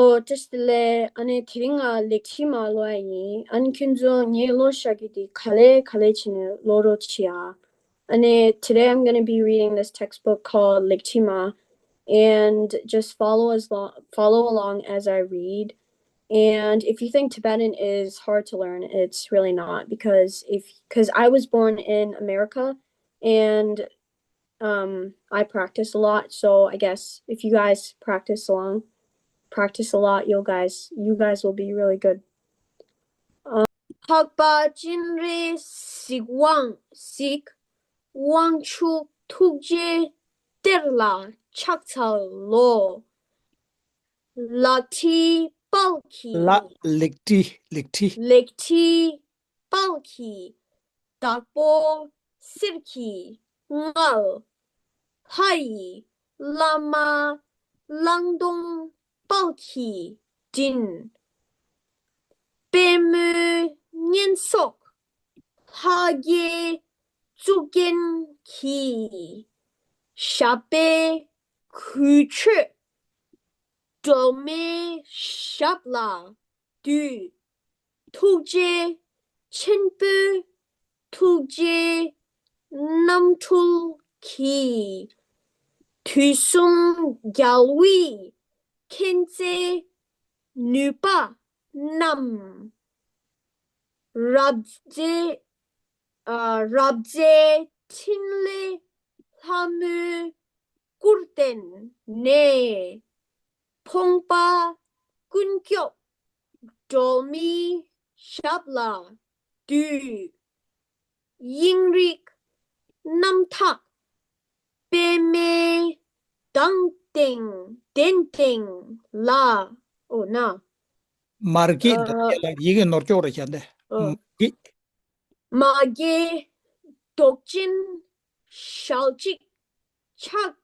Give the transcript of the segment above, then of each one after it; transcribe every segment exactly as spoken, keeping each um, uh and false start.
ཨོ། བཀྲ་ཤིས་བདེ་ལེགས། ཨ་ནི་དེ་རིང་ང་ལེགས་བྲིས་མ་ཀློག་ཡ་ཡིན། ཨ་ནི་ཁྱོད་ཚོ་ངས་ཀློག་བཞག་རྒྱུ་དེ་ག་ལེ་ག་ལེ་བྱས་ནས་ཀློག་རོགས་བྱེད་ཨ། ཨ་ནི་today I'm gonna be reading this textbook called ལེགས་བྲིས་མ, and just follow as long, follow along as I read. And if you think Tibetan is hard to learn, it's really not, because if, because I was born in America, and um, I practice a lot. So I guess if you guys practice along, practice a lot, you guys, you guys will be really good. འཕགས་པ་སྤྱན་རས་གཟིགས་དབང་གཟིགས། དབང་ཕྱུག་ཐུགས་རྗེའི་གཏེར་ལ་ཕྱག་འཚལ་ལོ། ལག་བྲིས་དཔལ་གྱི། ལ། ལེགས་བྲིས། ལེགས་བྲིས། ལེགས་བྲིས་དཔལ་གྱི་བདག་པོ་གསེར་གྱི་མངལ། ལྷ་ཡི་བླ་མ་གླང་གདོང་དཔལ་གྱི་དྲིན། པདྨོའི་སྙན་སོགས་ལྷ་བརྒྱའི་གཙུག་རྒྱན་གྱི། ཞབས་པད་གུས་མཆོད་སྒྲོལ་མའི་ཞབས་ལ་འདུད། ཐུགས་རྗེ་ཆེན་པོའི་ཐུགས་རྗེའི་རྣམ་འཕྲུལ་གྱིས། དུས་གསུམ་རྒྱལ་བའི་མཁྱེན་བརྩེ་ནུས་པ་རྣམས། རབ་མཛེས། ཨ། རབ་མཛེས་ཕྲིན་ལས་ལྷ་མོའི་སྐུར་བསྟན་ནས། ཕོངས་པ་ཀུན་སྐྱོབ་སྒྲོལ་མའི་ཞབས་ལ་འདུད། དབྱིངས་རིག་རྣམ་དག་པདྨའི་གདན་སྟེང་གདན་སྟེང་ལ། འོ་ན། མ་རྒྱས། ཨ། མདོག་ཅན་ལ་ཡི་གེ་ནོར་ཅོག་རེ་བྱས་ཏེ། ཨ། མ་རྒྱས། མ་རྒྱས་མདོག་ཅན་ཞལ་གཅིག་ཕྱག་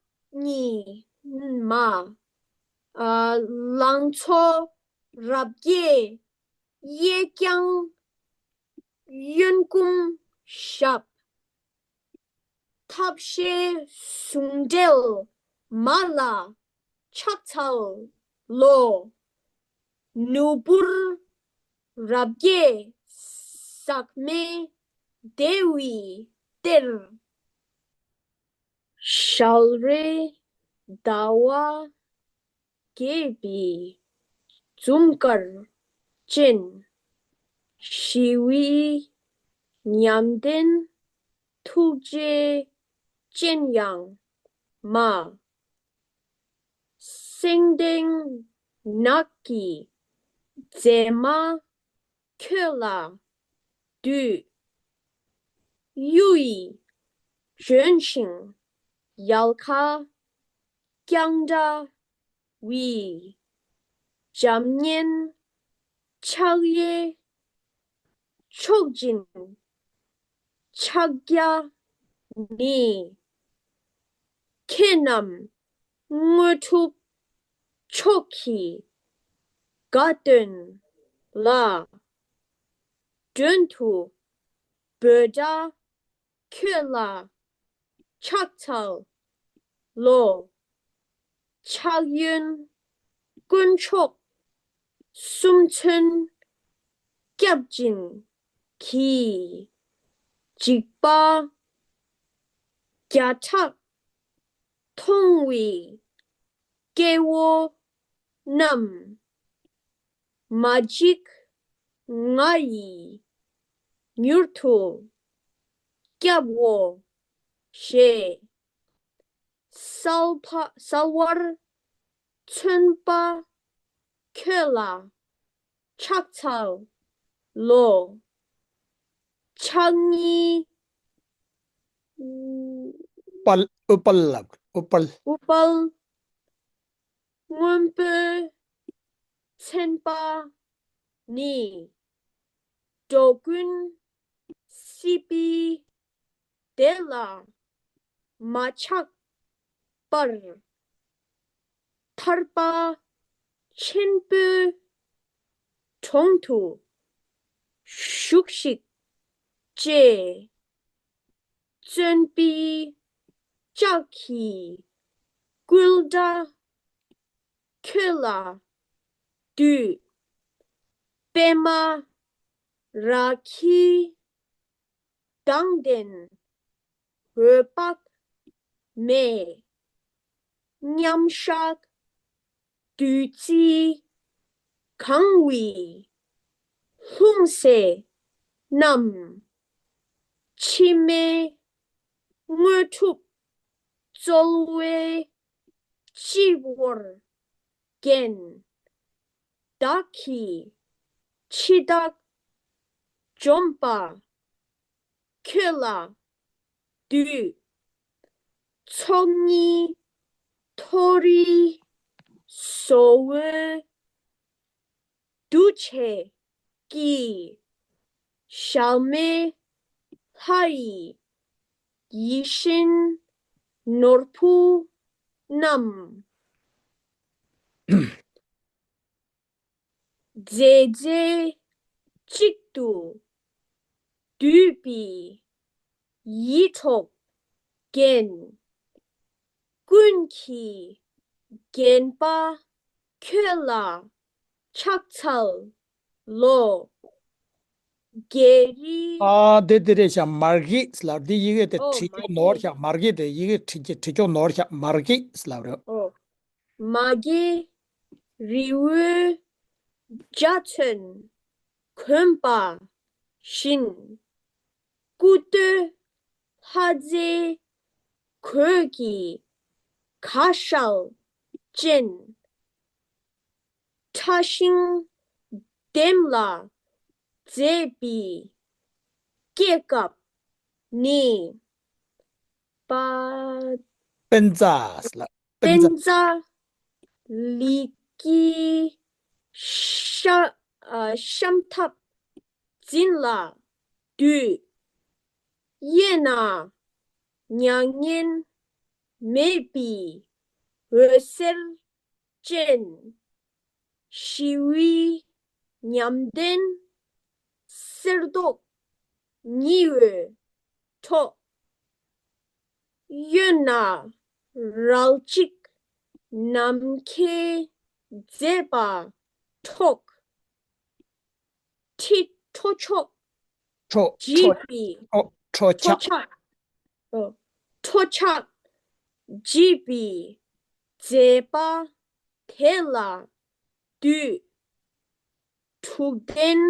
གཉིས་མ། ཨ། ལང་ཚོ་རབ་རྒྱས་གཡས་བརྐྱང་གཡོན་བསྐུམ་ཞབས། ཐབས་ཤེས་ཟུང་འབྲེལ་མ་ལ་ཕྱག་འཚལ་ལོ། ནུ་འབུར་རབ་རྒྱས་ཟག་མེད་བདེ་བའི་གཏེར། ཞལ་རས་ཟླ་བ་རྒྱས་པའི་འཛུམ་དཀར་ཅན། ཞི་བའི་ཉམས་ལྡན་ཐུགས་རྗེའི་སྤྱན་དབྱངས་མ། སེང་ལྡེང་ནགས་ཀྱི་མཛེས་མ་ཁྱོད་ལ་འདུད། གཡུ་ཡི་ལྗོན་ཤིང་ཡལ་ག་རྐྱང་འདྲ་བའི། འཇམ་མཉེན་ཕྱག་གཡས་མཆོག་སྦྱིན་ཕྱག་རྒྱ་ནི། ཁྱེད་རྣམས་དངོས་གྲུབ་མཆོག་གི་དགའ་སྟོན་ལ། མགྲོན་དུ་འབོད་སྒྲ་ཁྱོད་ལ་ཕྱག་འཚལ་ལོ། ཕྱག་གཡོན་དཀོན་མཆོག་གསུམ་མཚོན་སྐྱབས་སྦྱིན་གྱིས། འཇིགས་པ་བརྒྱ་ཕྲག་མཐོང་བའི་སྐྱེ་བོ་རྣམས། མ་འཇིགས་ང་ཡིས་མྱུར་དུ་སྐྱབས་འོ་ཞེས། གསལ་བ་གསལ་བར་མཚོན་པ་ཁྱོད་ལ་ཕྱག་འཚལ་ལོ། ཕྱག་གཉིས་དཔལ། ཨུཏྤལ་ལ། ཨུཏྤལ། ཨུཏྤལ་སྔོན་པོའི་མཚན་པ་ནི། འགྲོ་ཀུན་སྲིད་པའི་བདེ་ལ་མ་ཆགས་པར། ཐར་པ་ཆེན་པོའི་དྲུང་དུ་བཞུགས་ཤིག་ཅེས། བརྩོན་པའི་ལྕག་གིས་བསྐུལ་བརྡ་ཁྱོད་ལ་ དུས། པདྨ་རཱ་གའི་མདངས་ལྡན་འོད་དཔག་མེད། མཉམ་བཞག་བདུད་རྩིས་གང་བའི་ལྷུང་བཟེད་རྣམས། འཆི་མེད་དངོས་གྲུབ་སྩོལ་བའི་སྤྱི་བོར་བརྒྱན། བདག་གིས་འཆི་བདག་འཇོམས་པ་ཁྱོད་ལ་འདུད། ཚོགས་གཉིས་མཐོ་རིས་བཟོ་བོའི་འདུ་བྱེད་ཀྱི་ཞལ་མའི་ལྷ་ཡི་ཡིད་བཞིན་ནོར་བུ་རྣམས། རྫས་རྫས་གཅིག་ཏུ་འདུས་པའི་ཡིད་འཕྲོག་རྒྱན། ཀུན་གྱིས་བརྒྱན་པ་ཁྱོད་ལ་ཕྱག་འཚལ་ལོ། རྒྱལ་རིགས། ཨ་དེ་དེ་རེད་ཤག་མར་གད་ལབ། འདི་ཡི་གེ་དེ་ཨོ་བྲིས་ཀྱོག་མར་ནོར་གད། ཤག་མར་གད་དེ་ཡི་གེ་བྲིས་ཀྱི་བྲིས་ཀྱོག་ནོར་ཤག་མར་གད་ལབ་རེད། ཨོ། མ་གི་རི་བོའི་འཇའ་ཚོན་གོན་པ་བཞིན། སྐུ་སྟོད་ལྷ་རྫས་གོས་ཀྱི་ཁ་ཤལ་ཅན། ཕྲ་ཞིང་ལྡེམ་ལ་མཛེས་པའི་སྐེད་སྐབས་ནི། པ། པཉྩ་ལ། པཉྩ། པཉྩ་ལི་ཀི་ཤ་ཨ་ཤམ་ཐབས་འཛིན་ལ་འདུད། གཡས་ན་མྱ་ངན་མེད་པའི་འོད་ཟེར་ཅན། ཞི་བའི་ཉམས་ལྡན་གསེར་མདོག་ཉི་འོད་འཕྲོ། གཡོན་ན་རལ་གཅིག་ནམ་མཁའི་མཛེས་པ་འཕྲོག། ཁྲི་ཁྲོ་ཆོག་ཁྲོ་བརྗིད་ཁྲོ་པའི་ཁྲོ་ཁྲོ་ཁྲོ་ཆག་ཆག་ཨོ། ཁྲོ་ཆག་བརྗིད་པའི་མཛེས་པ་དེ་ལ་འདུད། དྲུག་ལྡན་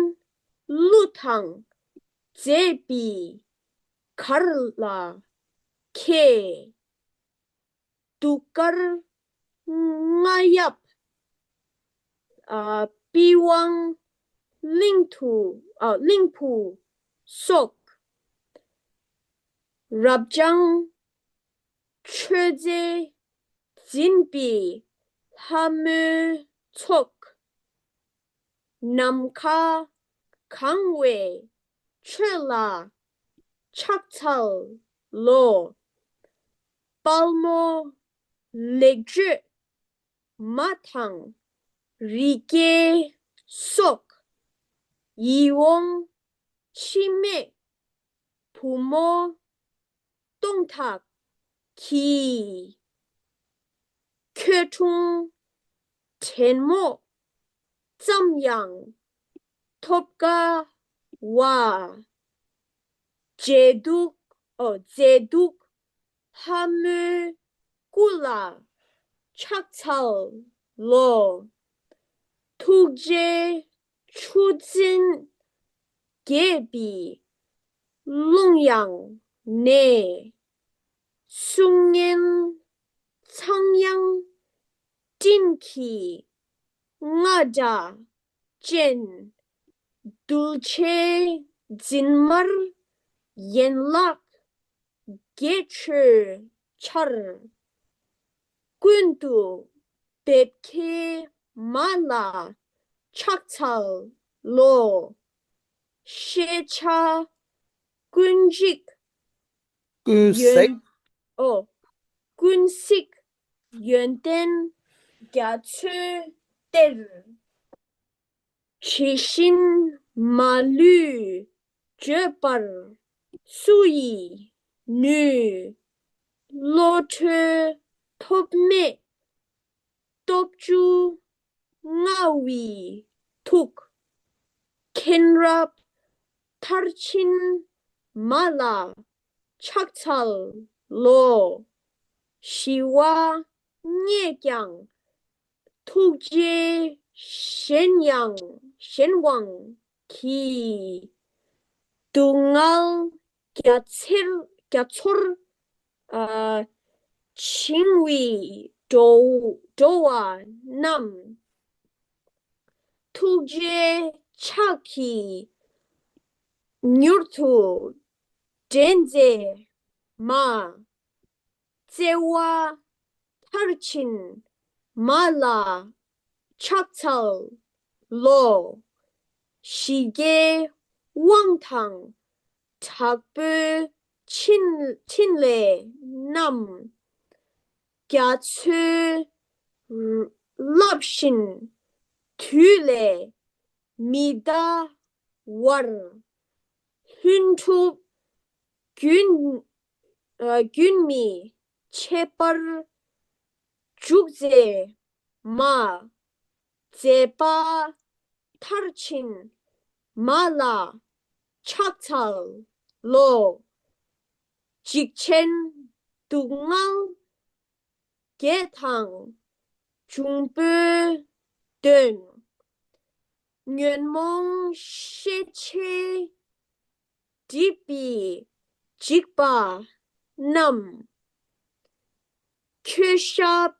གླུ་དང་མཛེས་པའི་གར་ལ་མཁས། གདུགས་དཀར་རྔ་ཡབ་ཨ་པི་ཝང་གླིང་དུ་ཨ་གླིང་བུ་སོགས། རབ་འབྱམས་མཆོད་རྫས་འཛིན་པའི་ལྷ་མོའི་ཚོགས། ནམ་མཁའ་གང་བའི་ཆོས་ལ་ཕྱག་འཚལ་ལོ། དཔལ་མོ་ལེགས་བརྗོད་མ་དང་རི་སྐྱེས་སོགས། ཡིད་འོང་འཆི་མེད་བུ་མོ་སྟོང་ཐག་གིས། ཁྱོད་འཁྲུངས་དྲན་མོ་ཙམ་ཡང་ཐོབ་དཀའ་བ། མཛེས་སྡུག་ཨོ་མཛེས་སྡུག་ལྷ་མོའི་སྐུ་ལ་ཕྱག་འཚལ་ལོ། ཐུགས་རྗེའི་ཆུ་འཛིན་རྒྱས་པའི་ཀློང་ཡངས་ནས། གསུང་སྙན་ཚངས་དབྱངས་སྤྲིན་གྱི་རྔ་སྒྲ་ཅན། གདུལ་བྱའི་འཛིན་མར་ཡན་ལག་བརྒྱད་མཆོད་ཆར། ཀུན་ཏུ་འབེབས་མཁས་མ་ལ་ཕྱག་འཚལ་ལོ། ཤེས་བྱ་ཀུན་འཇིག་ཀུན་ཡོན་ཟད་ཨོ། ཀུན་གཟིགས་ཡོན་ཏན་རྒྱ་མཚོའི་གཏེར། ཇི་བཞིན་མ་ལུས་བརྗོད་པར་སུ་ཡིས་ནུས། བློ་གྲོས་ཐོགས་མེད་སྟོབས་བཅུ་ མངའ་བའི་ཐུགས། མཁྱེན་རབ་མཐར་ཕྱིན་མ་ལ་ཕྱག་འཚལ་ལོ། ཞི་བ་བརྙེས་ཀྱང་ཐུགས་རྗེ་གཞན་ཡང་གཞན་དབང་གིས། སྡུག་བསྔལ་རྒྱ་ཚེར་རྒྱ་མཚོར་ཨ་བྱིང་བའི་འགྲོ་འགྲོ་བ་རྣམས། ཐུགས་རྗེའི་ཕྱག་གིས་མྱུར་དུ་འདྲེན་མཛད་མ། བརྩེ་བ་མཐར་ཕྱིན་མ་ལ་ཕྱག་འཚལ་ལོ། ཞི་རྒྱས་དབང་ཐང་དྲག་པོའི་ཕྲིན་ཕྲིན་ལས་རྣམས། རྒྱ་མཚོའི་རླབས་བཞིན་དུས་ལས་མི་འདའ་བར། ལྷུན་གྲུབ་རྒྱུན་ཨ་རྒྱུན་མི་འཆད་པར་འཇུག་མཛད་མ། མཛད་པ་མཐར་ཕྱིན་མ་ལ་ཕྱག་འཚལ་ལོ། འཇིགས་ཆེན་སྡུག་བསྔལ་བརྒྱད་དང་འབྱུང་པོའི་གདོན། ཉོན་མོངས་ཤས་ཆེ་སྒྲིབ་པའི་འཇིགས་པ་རྣམས། ཁྱོད་ཞབས་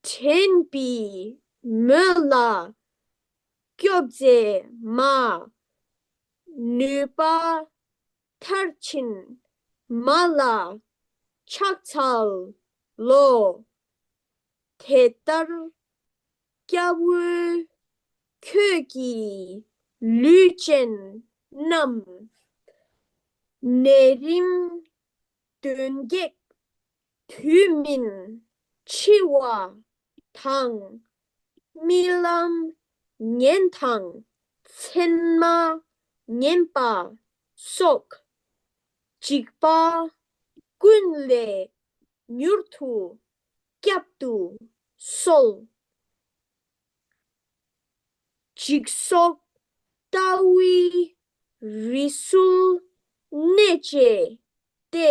འདྲེན་པའི་མོད་ལ་སྐྱོབ་མཛད་མ། ནུས་པ་མཐར་ཕྱིན་མ་ལ་ཕྱག་འཚལ་ལོ། དེ་ལྟར་སྐྱབས་འོས་ཁྱོད་ཀྱི་ལུས་ཅན་རྣམས། ནད་རིམས་གདོན་བགེགས་དུས་མིན་འཆི་བ་དང་། རྨི་ལམ་ངན་དང་མཚན་མ་ངན་པ་སོགས། འཇིགས་པ་ཀུན་ལས་མྱུར་དུ་བསྐྱབ་ཏུ་གསོལ། འཇིགས་སོགས་ལྟ་བུའི་རིས་སུ་གནས་བཅས་ཏེ།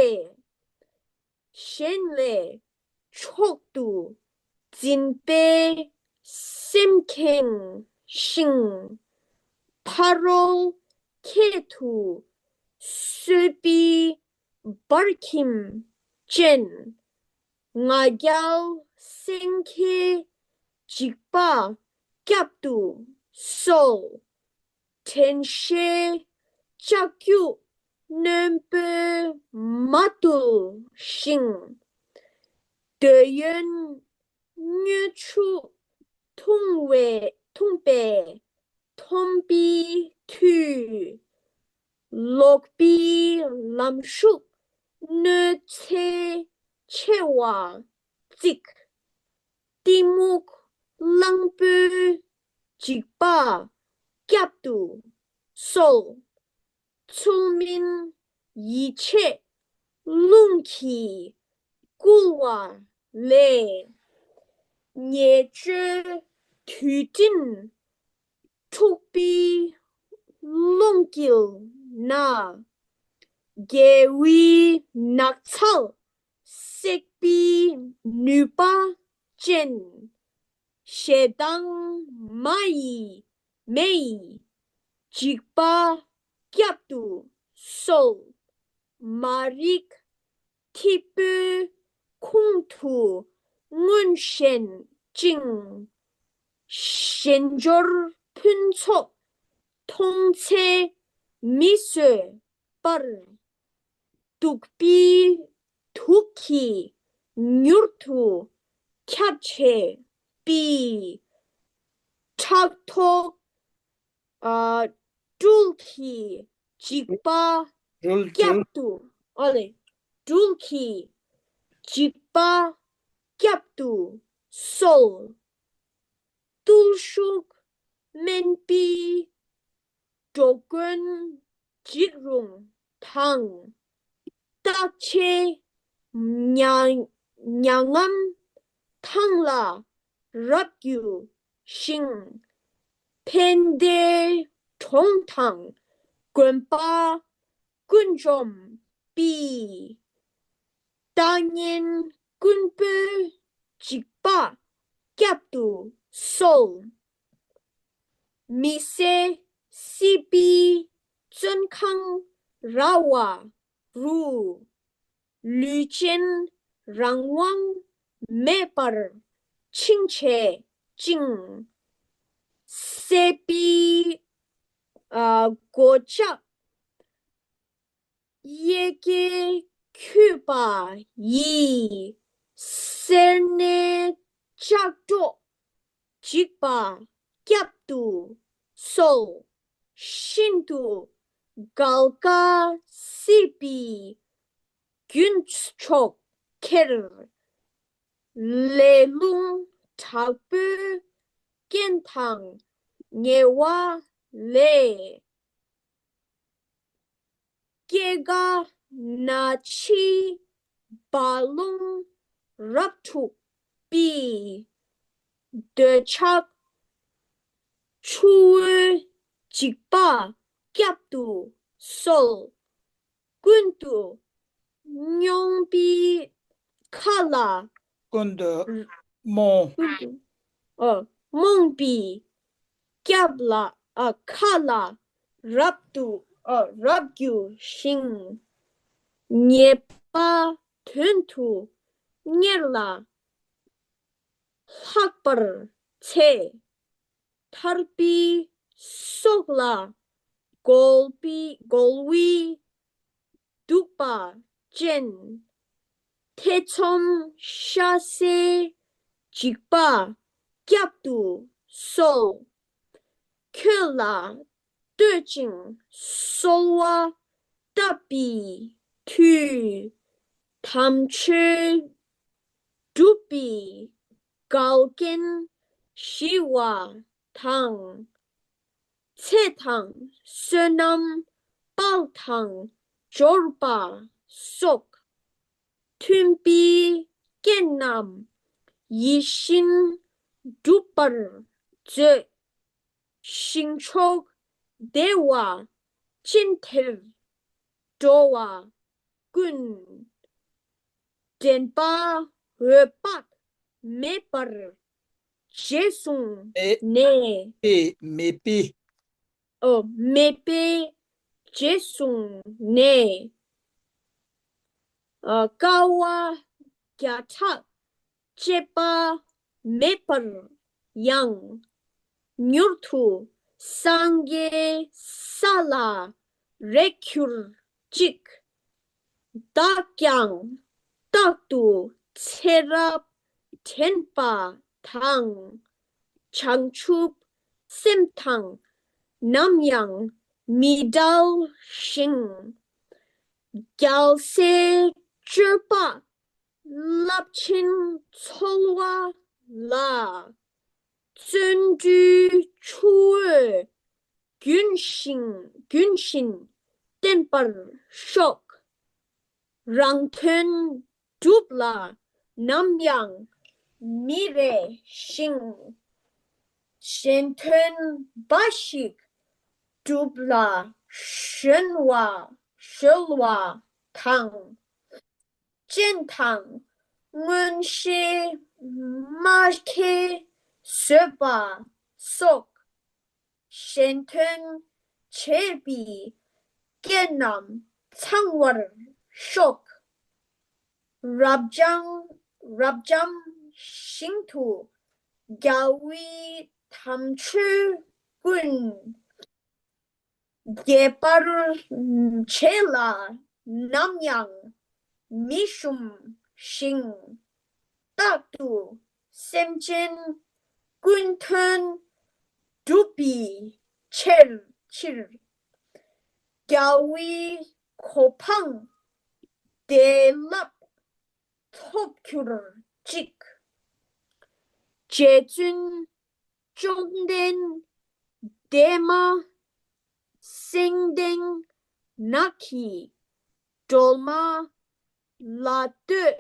གཞན་ལས་མཆོག་ཏུ་འཛིན་པའི་སེམས་ཁེངས་ཤིང་། ཕ་རོལ་ཁྱད་དུ་གསོད་པའི་བར་ཁྱིམས་ཅན། ང་རྒྱལ་སེང་གེའི་འཇིགས་པ་བསྐྱབ་ཏུ་གསོལ། དྲན་ཤེས་ལྕགས་ཀྱུ་རྣོན་པོས་མ་བཏུལ་ཞིང་། འདོད་ཡོན་དངུལ་ཆུ་འཐུང་བའི་འཐུང་པའི་འཐོམ་པའི་མཐུས། ལོག་པའི་ལམ་ཞུགས་གནོད་འཚེ་ཆེ་བ་བརྩིགས། གཏི་མུག་གླང་པོའི་འཇིགས་པ་བསྐྱབ་ཏུ་གསོལ། ཚུལ་མིན་ཡིད་ཆེས་རླུང་གིས་བསྐུལ་བ་ལས། ཉེས་སྤྱོད་དུད་སྤྲིན་འཁྲུགས་པའི་རླུང་དཀྱིལ་ན། རྒྱལ་བའི་ནགས་ཚལ་བསྲེགས་པའི་ནུས་པ་ཅན། ཞེ་སྡང་མ་ཡི་མེ་ཡི་འཇིགས་པ་བསྐྱབ་ཏུ་གསོལ། མ་རིག་ཐིབས་པོའི་ཁུང་དུ་མངོན་ཞེན་ཅིང་། ཞེན་སྦྱོར་ཕུན་ཚོགས་མཐོང་ཚེ་མི་བཟོད་པར། གདུག་པའི་དུག་གིས་མྱུར་དུ་ཁྱབ་བྱེད་པའི། ཕྲག་དོག་ཨ་སྦྲུལ་གྱི་འཇིགས་པ་སྦྲུལ་བསྐྱབ་སྦྲུལ། ཏུ། ཨ་ལེ། སྦྲུལ་གྱི་འཇིགས་པ་བསྐྱབ་ཏུ་གསོལ། བརྟུལ་ཞུགས་དམན་པའི་འགྲོ་མགོན་འཇིགས་རུང་དང་། རྟག་ཆད་མྱ་མྱ་ངམ་ཐང་ལ་རབ་རྒྱུ་ ཞིང་། ཕན་བདེའི་གྲོང་དང་དགོན་པ་ཀུན་འཇོམས་པའི། ལྟ་ངན་རྐུན་པོའི་འཇིགས་པ་བསྐྱབ་ཏུ་གསོལ། མི་བཟད་སྲིད་པའི་བཙོན་ཁང་ར་བ་རུ། ལུས་ཅན་རང་དབང་མེད་པར་འཆིང་བྱེད་ཅིང་། བསད་པའི་ཨ་གོད་ཆག་གཡས་བརྐྱང་འཁྱུད་པ་ཡི། སེར་སྣའི་ལྕགས་སྒྲོག་འཇིགས་པ་བསྐྱབ་ཏུ་གསོལ། ཤིན་ཏུ་འགལ་རྐྱེན་སྲིད་པའི་རྒྱུན་ཕྱོགས་ཁྱེར། ལས་རླུང་དྲག་པོའི་རྐྱེན་དང་ཉེ་བ་ལས། སྐྱེ་རྒ་ན་འཆིའི་རྦ་ཀློང་རབ་འཁྲུགས་པའི། འདོད་ཆགས་ཆུ་བོའི་འཇིགས་པ་བསྐྱབ་ཏུ་གསོལ། ཀུན་ཏུ་རྨོངས་པའི་མཁའ་ལ། ཀུན་ཏུ་རྨོངས། ཀུན་ཏུ་ཨ་རྨོངས་པའི་སྐྱབས་ལ་ཨ་མཁའ་ལ་རབ་ཏུ་ཨ་རབ་རྒྱུ་ཞིང་། ཉེས་པ་དོན་དུ་གཉེར་ལ་ལྷག་པར་འཚེ། ཐར་པའི་སྲོག་ལ་རྒོལ་པའི་རྒོལ་བའི་གདུག་པ་ཅན། ཐེ་ཚོམ་ཤ་ཟའི་འཇིགས་པ་བསྐྱབ་ཏུ་གསོལ། ཁྱོད་ལ་བསྟོད་ཅིང་གསོལ་བ་བཏབ་པའི་མཐུས། དམ་ཆོས་སྒྲུབ་པའི་འགལ་རྐྱེན་ཞི་བ་དང་། ཚེ་དང་བསོད་ནམས་དཔལ་དང་འབྱོར་པ་སོགས། མཐུན་པའི་རྐྱེན་རྣམས་ཡིད་བཞིན་འགྲུབ་པར་མཛོད། ཞིང་མཆོག་བདེ་བ་ཅན་དེར་འགྲོ་བ་ཀུན། འདྲེན་པ་འོད་དཔག་མེད་པར་རྗེས་བཟུང་ནས། མེད་པའི་མེད་པའི། ཨོ་མེད་པའི་རྗེས་བཟུང་ནས། ཨ་དཀའ་བ་བརྒྱ་ཕྲག་སྤྱད་པ་མེད་པར་ཡང་། མྱུར་དུ་སངས་རྒྱས་ས་ལ་རེག་གྱུར་ཅིག་བདག་ཀྱང་རྟག་ཏུ་ཚེ་རབས་དྲན་པ་དང་། བྱང་ཆུབ་སེམས་དང་ནམ་ཡང་མི་འབྲལ་ཞིང་། རྒྱལ་སྲས་སྤྱོད་པ་རླབས་ཆེན་འཚོལ་བ་ལ། བརྩོན་འགྲུས་ཆུ་བོ་རྒྱུན་བཞིན་རྒྱུན་བཞིན་བརྟན་པར་ཤོག་རང་དོན་སྒྲུབ་ལ་ནམ་ཡང་མི་རེ་ཞིང་། གཞན་དོན་འབའ་ཞིག་སྒྲུབ་ལ་གཞོལ་བ་གཞོལ་བ་དང་། སྤྱན་དང་མངོན་ཤེས་སྨྲ་མཁས་བཟོད་པ་སོགས། གཞན་དོན་བྱེད་པའི་རྐྱེན་རྣམས་ཚང་བར་ཤོག་རབ་འབྱམས་རབ་འབྱམས་ཞིང་དུ་རྒྱལ་བའི་དམ་ཆོས་ཀུན། རྒྱས་པར་བྱེད་ལ་ནམ་ཡང་མི་ཞུམ་ཞིང་། རྟག་ཏུ་སེམས་ཅན་ཀུན་དོན་སྒྲུབ་པའི་ཕྱིར། རྒྱལ་བའི་གོ་འཕང་བདེ་བླག་ཐོབ་གྱུར་ཅིག་རྗེ་བཙུན་བཅོམ་ལྡན་འདས་མ་སེང་ལྡེང་ནགས་ཀྱི་སྒྲོལ་མ་ལ་བསྟོད།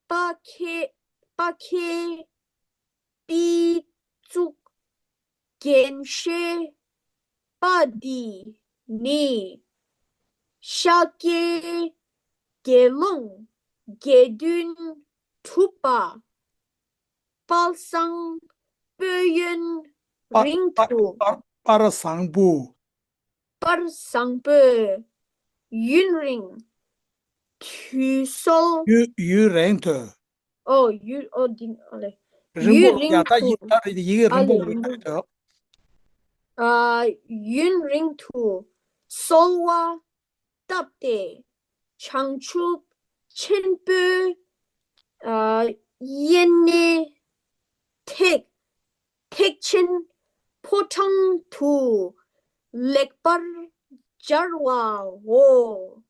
པ་ཁེ་པ་ཁེ་པི་ བཙུགས། རྒྱན་ཤེས་པ་འདི་ནི་ཤཱཀྱའི་དགེ་སློང་དགེ་འདུན་གྲུབ་པ། དཔལ་བཟང་པོའི་ཡུན་རིང་དུ། དཔལ་བཟང་པོ། དཔལ་བཟང་པོའི་ཡུན་རིང་དུ་གསོལ། ཡུན་ཡུན་རིང་དུ། ཨོ་ཡུན་ཨོ་འདི་ཨ་ལེ། རིང་པོ་ཡུན་རིང་ཡ་ད་དུ། ཡི་ད་རེད་ཡི་གེ་ཨ་རིང་པོ་ལེ་ངོ་རིང་པོ། ཡ་ད། ཨ་ཡུན་རིང་དུ་གསོལ་བ་བཏབ་སྟེ་བྱང་ཆུབ་ཆེན་པོའི་ཨ་དབེན་གནས་ཐེག་ཐེག་ཆེན་ཕོ་བྲང་དུ་ལེགས་པར་སྦྱར་བའོ།